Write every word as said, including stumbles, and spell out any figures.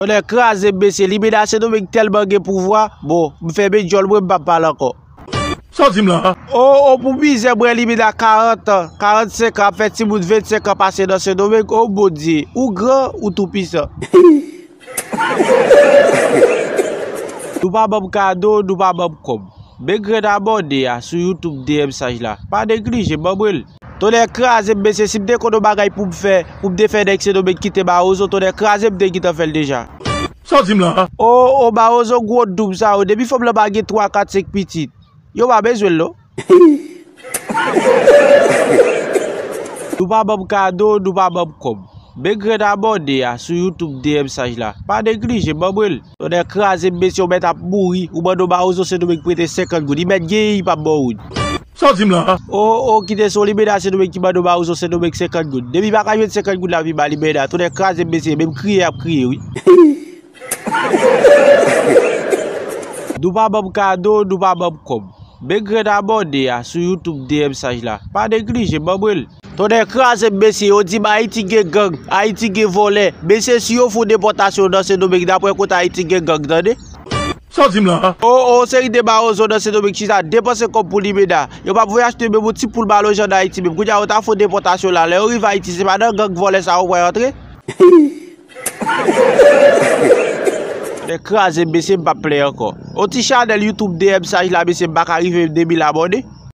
Tonnè kraze m mesye, Limena Sendomeng tèlman gen pouvwa. Bon, m fèmen djòl mwen, m p ap pale ankò. Sa w di m la? O, o, pou mizè mwen, Limena karant an, karannsenk an, ap fè timoun vennsenk an pase nan Sendomeng. O Bondye, ou gran, ou toupisan. Nou pa ban m kado, nou pa ban m kòb. Men grenn abòne a sou YouTube, D M Saj la. Pa neglije, ban mwen l. Tonnè kraze m mesye, si m te konn yon bagay pou m fè, pou m te fè nèg Sendomeng kite Mawozo, tonnè kraze m te gentan fè l deja. Sa w di m la? O, o, Mawozo gwo doub sa yo, depi fanm lan pa gen twa, kat, senk pitit, yo pa bezwen l non. Nou pa ban m kado, nou pa ban m kòb. Men grenn abòne a sou YouTube, D M Saj la. Pa neglije, ban mwen l. Tonnè kraze m mesye, ou mèt ap mouri, ou mande yon Mawozo Sendomeng prete senkant goud, li mèt genyen, li p ap ba w youn. Sa w di m la? O, o, kite se yon Limena Sendomeng ki mande yon Mawozo Sendomeng senkant goud. Depi pa ka jwenn senkant goud la, pi ba Limena. Tonnè kraze m mesye, menm kriye y ap kriye wi. Nou pa ban m kado, nou pa ban m kòb. Men grenn abòne a sou YouTube, D M Saj la. Pa neglije, ban mwen l. Tonnè kraze m mesye, yo di m Ayiti gen gang, Ayiti gen vòlè. Mesye, si yo fè yon depòtasyon nan Sendomeng, n ap wè kote Ayiti gen gang, tande. Sa w di m la? O, o, seri de Mawozo nan Sendomeng chita depanse kòb pou Limena. Yo p ap voye achte menm yon ti poul balojan nan Ayiti menm. Kounye a yo ta fè yon depòtasyon la. Lè yo rive Ayiti, se pa nan gang vòlè sa yo pral rantre. Tonnè kraze m mesye, m p ap plenyen ankò. Yon ti chanèl YouTube, D M Saj la mesye, m pa ka rive de mil abòne.